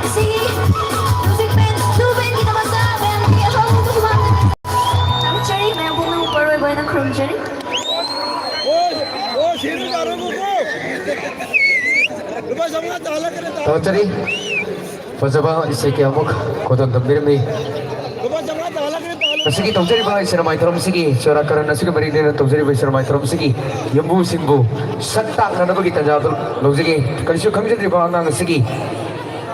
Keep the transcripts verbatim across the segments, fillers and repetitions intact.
ꯑꯁꯤꯒꯤ music band, blue bandꯒꯤꯗꯃꯛꯇ ꯃꯌꯥꯝꯒꯤ ꯑꯍꯧꯕ ꯈꯨꯕꯥꯛꯇ ꯊꯥꯒꯠꯆꯔꯤ, ꯃꯌꯥꯝ ꯄꯨꯝꯅꯃꯛꯄꯨ ꯑꯔꯣꯏꯕ ꯑꯣꯏꯅ ꯈꯨꯔꯨꯝꯖꯔꯤ꯫ ꯊꯥꯒꯠꯆꯔꯤ꯫ ꯐꯖꯕ ꯏꯁꯩ ꯀꯌꯥꯃꯨꯛ ꯈꯣꯟꯊꯣꯟ ꯇꯝꯕꯤꯔꯝꯃꯤ꯫ ꯉꯁꯤꯒꯤ ꯇꯧꯖꯔꯤꯕ ꯏꯁꯩ ꯅꯣꯡꯃꯥꯏ ꯊꯧꯔꯝꯁꯤꯒꯤ ꯆꯨꯔꯥꯀꯔꯟ ꯑꯁꯤꯒ ꯃꯔꯤ ꯂꯩꯅꯅ ꯇꯧꯖꯔꯤꯕ ꯏꯁꯩ ꯅꯣꯡꯃꯥꯏ ꯊꯧꯔꯝꯁꯤꯒꯤ ꯌꯨꯝꯕꯨꯁꯤꯡꯕꯨ ꯁꯛ ꯇꯥꯛꯅꯅꯕꯒꯤ ꯇꯥꯟꯖꯥꯗꯨ ꯂꯧꯖꯒꯦ꯫ ꯀꯔꯤꯁꯨ ꯈꯪꯖꯗ꯭ꯔꯤꯕ ꯑꯉꯥꯡ ꯑꯁꯤꯒꯤ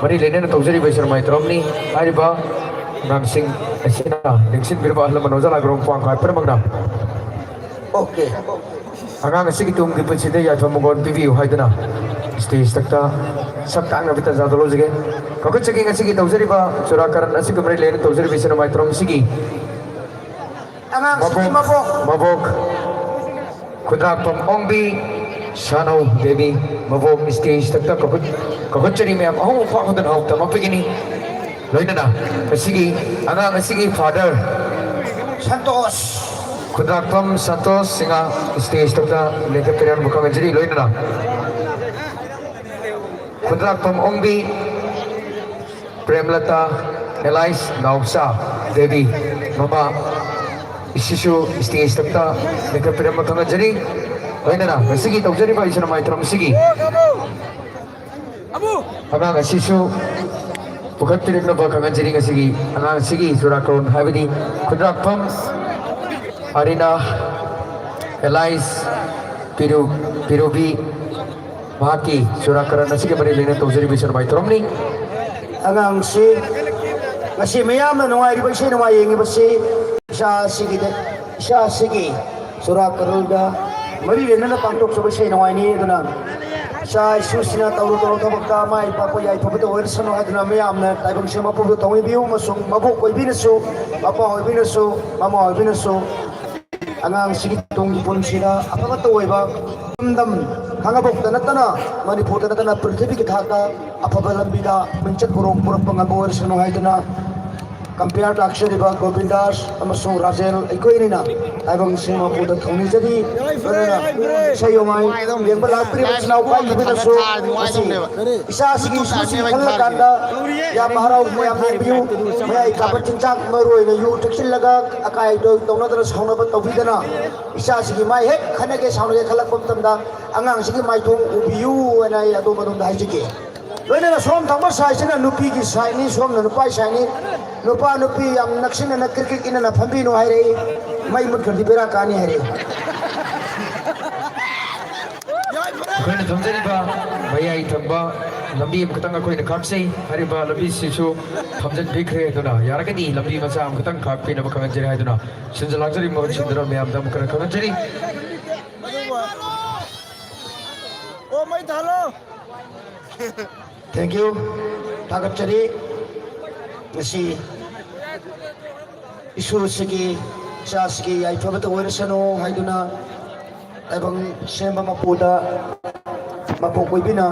ꯃꯔꯤ ꯂꯩꯅꯅ ꯇꯧꯖꯔꯤꯕ ꯏꯁꯩ ꯅꯣꯡꯃꯥꯏ ꯊꯧꯔꯝꯅꯤ꯫ ꯍꯥꯏꯔꯤꯕ ꯑꯉꯥꯡꯁꯤꯡ ꯑꯁꯤꯅ ꯅꯤꯡꯁꯤꯡꯕꯤꯔꯕ ꯑꯍꯜ ꯂꯃꯟ ꯑꯣꯖꯥ ꯂꯥꯏꯒ꯭ꯔꯣꯝ ꯄ꯭ꯋꯥꯡ ꯈꯥꯏ ꯄꯨꯝꯅꯃꯛꯅ꯫ ꯑꯣꯀꯦ꯫ ꯑꯉꯥꯡ ꯑꯁꯤꯒꯤ ꯇꯨꯡꯒꯤ ꯄꯨꯟꯁꯤꯗ ꯌꯥꯏꯐ ꯃꯪꯒꯣꯜ ꯄꯤꯕꯤꯌꯨ ꯍꯥꯏꯗꯨꯅ stage ꯇ ꯁꯛ ꯇꯥꯛꯅꯕ ꯇꯥꯟꯖꯥꯗꯨ ꯂꯧꯖꯒꯦ꯫ ꯀꯥꯈꯠꯆꯒꯦ ꯉꯁꯤꯒꯤ ꯇꯧꯖꯔꯤꯕ ꯆꯨꯔꯥꯀꯔꯟ ꯑꯁꯤꯒ ꯃꯔꯤ ꯂꯩꯅꯅ ꯇꯧꯖꯔꯤꯕ ꯏꯁꯩ ꯅꯣꯡꯃꯥꯏ ꯊꯧꯔꯝꯁꯤꯒꯤ ꯑꯉꯥꯡꯁꯤꯒꯤ ꯃꯕꯣꯛ, ꯃꯕꯣꯛ꯫ ꯃꯕꯣꯛ ꯈꯨꯟꯗ꯭ꯔꯥꯛꯄꯝ ꯑꯣꯡꯕꯤ ꯁꯥꯅꯧ ꯗꯦꯕꯤ ꯃꯕꯣꯛ stage ꯇ ꯀꯥꯈꯠ-, ꯀꯥꯈꯠꯆꯔꯤ ꯃꯌꯥꯝ ꯑꯍꯨꯝ ꯐꯥꯎꯕꯗ ꯍꯧꯇꯃꯛꯄꯒꯤꯅꯤ꯫ ꯂꯣꯏꯅꯅ ꯉꯁꯤꯒꯤ ꯑꯉꯥꯡ ꯑꯁꯤꯒꯤ father ꯁꯟꯇꯣꯁ꯫ ꯈꯨꯟꯗ꯭ꯔꯥꯛꯄꯝ ꯁꯟꯇꯣꯁ ꯁꯤꯡꯍ stage ꯇ ꯂꯦꯡꯈꯠꯄꯤꯔꯛꯅꯕ ꯈꯪꯍꯟꯖꯔꯤ꯫ ꯂꯣꯏꯅꯅ ꯈꯨꯟꯗ꯭ꯔꯥꯛꯄꯝ ꯑꯣꯡꯕꯤ ꯄ꯭ꯔꯦꯝꯂꯇꯥ ꯑꯦꯂꯥꯏꯁ ꯅꯥꯎꯆꯥ ꯗꯦꯕꯤ ꯃꯃꯥ ꯏꯁꯤꯁꯨ stage ꯇ ꯂꯦꯡꯈꯠꯄꯤꯔꯝꯕ ꯈꯪꯍꯟꯖꯔꯤ꯫ ꯂꯣꯏꯅꯅ ꯉꯁꯤꯒꯤ ꯇꯧꯖꯔꯤꯕ ꯏꯁꯩ ꯅꯣꯡꯃꯥꯏ ꯊꯧꯔꯝ ꯑꯁꯤꯒꯤ ꯑꯉꯥꯡ ꯑꯁꯤꯁꯨ ꯄꯨꯈꯠꯄꯤꯔꯛꯅꯕ ꯈꯪꯍꯟꯖꯔꯤ꯫ ꯉꯁꯤꯒꯤ ꯑꯉꯥꯡ ꯑꯁꯤꯒꯤ ꯆꯨꯔꯥꯀꯣꯔꯣꯟ ꯍꯥꯏꯕꯗꯤ ꯈꯨꯟꯗ꯭ꯔꯥꯛꯐꯝ ꯑꯔꯤꯅꯥ ꯑꯦꯂꯥꯏꯁ ꯄꯤꯔꯨ-, ꯄꯤꯔꯨꯕꯤ ꯃꯍꯥꯛꯀꯤ ꯆꯨꯔꯥꯀꯔꯟ ꯑꯁꯤꯒ ꯃꯔꯤ ꯂꯩꯅꯅ ꯇꯧꯖꯔꯤꯕ ꯏꯁꯩ ꯅꯣꯡꯃꯥꯏ ꯊꯧꯔꯝꯅꯤ꯫ ꯑꯉꯥꯡꯁꯤ ꯉꯁꯤ ꯃꯤꯌꯥꯝꯅ ꯅꯨꯡꯉꯥꯏꯔꯤꯕ ꯏꯁꯩ ꯅꯣꯡꯃꯥꯏ ꯌꯦꯡꯉꯤꯕꯁꯤ ꯏꯆꯥ ꯑꯁꯤꯒꯤꯗ, ꯏꯆꯥ ꯑꯁꯤꯒꯤ ꯆꯨꯔꯥꯀꯔꯟꯒ ꯃꯔꯤ ꯂꯩꯅꯅ ꯄꯥꯡꯊꯣꯛꯆꯕ ꯏꯁꯩ ꯅꯣꯡꯃꯥꯏꯅꯤ꯫ ꯑꯗꯨꯅ ꯏꯆꯥ ꯏꯁꯨꯁꯤꯅ ꯇꯧꯔꯨ ꯇꯧꯔꯨ ꯊꯕꯛꯇ ꯃꯥꯏ ꯄꯥꯛꯄ ꯌꯥꯏꯐꯕꯗ ꯑꯣꯏꯔꯁꯅꯨ ꯍꯥꯏꯗꯨꯅ ꯃꯌꯥꯝꯅ ꯇꯥꯏꯕꯪꯁꯦ ꯃꯄꯨꯕꯨ ꯊꯧꯅꯤꯕꯤꯌꯨ ꯑꯃꯁꯨꯡ ꯃꯕꯣꯛ ꯑꯣꯏꯕꯤꯅꯁꯨ, ꯃꯄꯥ ꯑꯣꯏꯕꯤꯅꯁꯨ, ꯃꯃꯥ ꯑꯣꯏꯕꯤꯅꯁꯨ ꯑꯉꯥꯡꯁꯤꯒꯤ ꯇꯨꯡꯒꯤ ꯄꯨꯟꯁꯤꯗ ꯑꯐꯕꯇ ꯑꯣꯏꯕ ꯏꯔꯝꯗꯝ ꯈꯥꯉꯕꯣꯛꯇ ꯅꯠꯇꯅ ꯃꯅꯤꯄꯨꯔꯗ ꯅꯠꯇꯅ ꯄ꯭ꯔꯤꯊꯤꯕꯤꯒꯤ ꯊꯥꯛꯇ ꯑꯐꯕ ꯂꯝꯕꯤꯗ ꯃꯤꯡꯆꯠ ꯄꯨꯔꯣꯛ ꯄꯨꯔꯛꯄ ꯉꯝꯕ ꯑꯣꯏꯔꯁꯅꯨ ꯍꯥꯏꯗꯨꯅ ꯀꯝꯄꯤꯌꯥꯔ ꯂꯥꯛꯆꯔꯤꯕ ꯒꯣꯕꯤꯟꯗꯥꯁ ꯑꯃꯁꯨꯡ ꯔꯥꯖꯦꯜ ꯑꯩꯈꯣꯏ ꯑꯅꯤꯅ ꯇꯥꯏꯕꯪꯁꯤꯡ ꯃꯄꯨꯗ ꯊꯧꯅꯤꯖꯔꯤ꯫ ꯂꯣꯏꯅꯅ ꯏꯁꯩ ꯅꯣꯡꯃꯥꯏ ꯌꯦꯡꯕ ꯂꯥꯛꯄꯤꯔꯤꯕ ꯏꯆꯤꯟ ꯏꯅꯥꯎ ꯈ꯭ꯋꯥꯏ ꯅꯨꯄꯤꯗꯁꯨ ꯃꯁꯤ ꯏꯆꯥꯁꯤꯒꯤ ꯏꯁꯨꯁꯤꯒꯤ ꯈꯜꯂꯀꯥꯟꯗ ꯌꯥꯝ ꯍꯔꯥꯎ ꯃꯌꯥꯝ ꯌꯦꯡꯕꯤꯌꯨ꯫ ꯃꯌꯥꯏ ꯀꯥꯕ ꯆꯤꯟꯖꯥꯛ ꯃꯔꯨ ꯑꯣꯏꯅ ꯌꯨ ꯊꯛꯆꯤꯜꯂꯒ ꯑꯀꯥꯏ ꯑꯇꯣꯏ ꯇꯧꯅꯗꯅ ꯁꯥꯎꯅꯕ ꯇꯧꯕꯤꯗꯅ ꯏꯆꯥꯁꯤꯒꯤ ꯃꯥꯏ ꯍꯦꯛ ꯈꯠꯅꯒꯦ ꯁꯥꯎꯅꯒꯦ ꯈꯜꯂꯛꯄ ꯃꯇꯝꯗ ꯑꯉꯥꯡꯁꯤꯒꯤ ꯃꯥꯏꯊꯣꯡ ꯎꯕꯤꯌꯨ ꯍꯥꯏꯅ ꯑꯩ ꯑꯗꯣꯝ ꯑꯗꯣꯝꯗ ꯍꯥꯏꯖꯒꯦ꯫ ꯂꯣꯏꯅꯅ ꯁꯣꯝ ꯊꯪꯕ ꯁꯥꯏꯠꯁꯤꯅ ꯅꯨꯄꯤꯒꯤ ꯁꯥꯏꯠꯅꯤ, ꯁꯣꯝꯅ ꯅꯨꯄꯥꯒꯤ ꯁꯥꯏꯠꯅꯤ꯫ ꯅꯨꯄꯥ ꯅꯨꯄꯤ ꯌꯥꯝ ꯅꯛꯁꯤꯟꯅꯅ ꯀ꯭ꯔꯤꯛ ꯀ꯭ꯔꯤꯛ ꯏꯟꯅꯅ ꯐꯝꯕꯤꯅꯨ ꯍꯥꯏꯔꯛꯏ꯫ ꯃꯩ ꯃꯨꯠꯈ꯭ꯔꯗꯤ ꯕꯦꯔꯥ ꯀꯥꯅꯤ ꯍꯥꯏꯔꯛꯏ꯫ ꯑꯩꯈꯣꯏꯅ ꯊꯝꯖꯔꯤꯕ ꯃꯌꯥꯏ ꯊꯪꯕ ꯂꯝꯕꯤ ꯑꯃꯈꯛꯇꯪ ꯑꯩꯈꯣꯏꯅ ꯈꯥꯛꯆꯩ꯫ ꯍꯥꯏꯔꯤꯕ ꯂꯝꯕꯤꯁꯤꯁꯨ ꯊꯝꯖꯤꯟꯕꯤꯈ꯭ꯔꯦ꯫ ꯑꯗꯨꯅ ꯌꯥꯔꯒꯗꯤ ꯂꯝꯕꯤ ꯃꯆꯥ ꯑꯃꯈꯛꯇꯪ ꯈꯥꯛꯄꯤꯅꯕ ꯈꯪꯍꯟꯖꯔꯤ ꯍꯥꯏꯗꯨꯅ ꯁꯤꯟꯖ ꯂꯥꯡꯖꯔꯤꯕ ꯃꯍꯨꯠ ꯁꯤꯟꯗꯨꯅ ꯃꯌꯥꯝꯗ ꯑꯃꯨꯛ ꯍꯟꯅ ꯈꯪꯍꯟꯖꯔꯤ꯫ ꯑꯣ, ꯃꯩ ꯊꯥꯜꯂꯣ꯫ Thank you꯫ ꯊꯥꯒꯠꯆꯔꯤ꯫ ꯉꯁꯤ ꯏꯁꯨꯁꯤꯒꯤ, ꯏꯆꯥꯁꯤꯒꯤ ꯌꯥꯏꯐꯕꯇ ꯑꯣꯏꯔꯁꯅꯨ ꯍꯥꯏꯗꯨꯅ ꯇꯥꯏꯕꯪ ꯁꯦꯝꯕ ꯃꯄꯨꯗ ꯃꯄꯣꯛ ꯑꯣꯏꯕꯤꯅ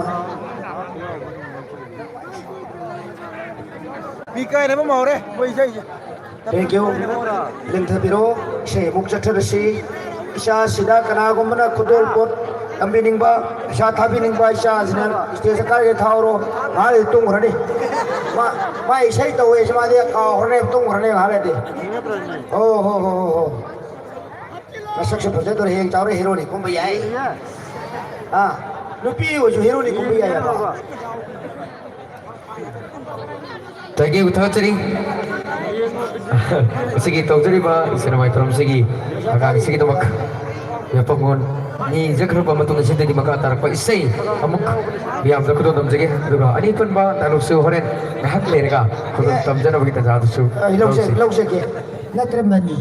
ꯃꯤ ꯀꯥꯏꯅꯕ ꯑꯃ ꯍꯧꯔꯦ, ꯃꯣꯏ ꯏꯁꯩꯁꯦ꯫ Thank you꯫ ꯂꯦꯡꯊꯕꯤꯔꯣ, ꯏꯁꯩ ꯑꯃꯨꯛ ꯆꯠꯊꯔꯁꯤ꯫ ꯏꯆꯥꯁꯤꯗ ꯀꯅꯥꯒꯨꯝꯕꯅ ꯈꯨꯗꯣꯜ ꯄꯣꯠ ꯇꯝꯕꯤꯅꯤꯡꯕ, ꯄꯩꯁꯥ ꯊꯥꯕꯤꯅꯤꯡꯕ ꯏꯆꯥꯁꯤꯅ stage ꯀꯥꯔꯒ ꯊꯥꯎꯔꯣ꯫ ꯃꯥꯗꯤ ꯇꯨꯝꯈ꯭ꯔꯅꯤ꯫ ꯃꯥ, ꯃꯥ ꯏꯁꯩ ꯇꯧꯋꯦꯁꯦ ꯃꯥꯗꯤ ꯀꯥꯎꯈ꯭ꯔꯅꯦꯕ, ꯇꯨꯝꯈ꯭ꯔꯅꯦꯕ ꯉꯥꯏꯍꯥꯛ ꯂꯩꯔꯗꯤ꯫ ꯍꯣ, ꯍꯣ, ꯍꯣ, ꯍꯣ, ꯍꯣ꯫ ꯃꯁꯛꯁꯨ ꯐꯖꯗꯣꯔꯦ, ꯍꯌꯦꯡ ꯆꯥꯎꯔ ꯍꯦꯔꯣꯅꯤ ꯀꯨꯝꯕ ꯌꯥꯏ꯫ ꯑꯥ, ꯅꯨꯄꯤ ꯑꯣꯏꯁꯨ ꯍꯦꯔꯣꯅꯤ ꯀꯨꯝꯕ ꯌꯥꯏ ꯍꯥꯏꯕ꯫ Thank you ꯊꯥꯒꯠꯆꯔꯤ꯫ ꯑꯁꯤꯒꯤ ꯇꯧꯖꯔꯤꯕ ꯏꯁꯩ ꯅꯣꯡꯃꯥꯏ ꯊꯧꯔꯝꯁꯤꯒꯤ ꯑꯉꯥꯡꯁꯤꯒꯤꯗꯃꯛ ꯌꯥꯄꯝꯉꯣꯟ ꯅꯤꯖꯈ꯭ꯔꯕ ꯃꯇꯨꯡ ꯑꯁꯤꯗꯗꯤ ꯃꯈꯥ ꯇꯥꯔꯛꯄ ꯏꯁꯩ ꯑꯃꯨꯛ ꯃꯤꯌꯥꯝꯗ ꯈꯨꯗꯣꯜ ꯇꯝꯖꯒꯦ꯫ ꯑꯗꯨꯒ ꯑꯅꯤ ꯄꯨꯟꯕ dialogue ꯁꯨ ꯍꯣꯔꯦꯟ ꯉꯥꯏꯍꯥꯛ ꯂꯩꯔꯒ ꯈꯨꯗꯣꯜ ꯇꯝꯖꯅꯕꯒꯤ ꯇꯥꯟꯖꯥꯗꯨꯁꯨ ꯑꯩ ꯂꯧꯖ-, ꯂꯧꯁꯤ꯫ ꯂꯧꯖꯒꯦ꯫ ꯅꯠꯇ꯭ꯔꯃꯅꯤ꯫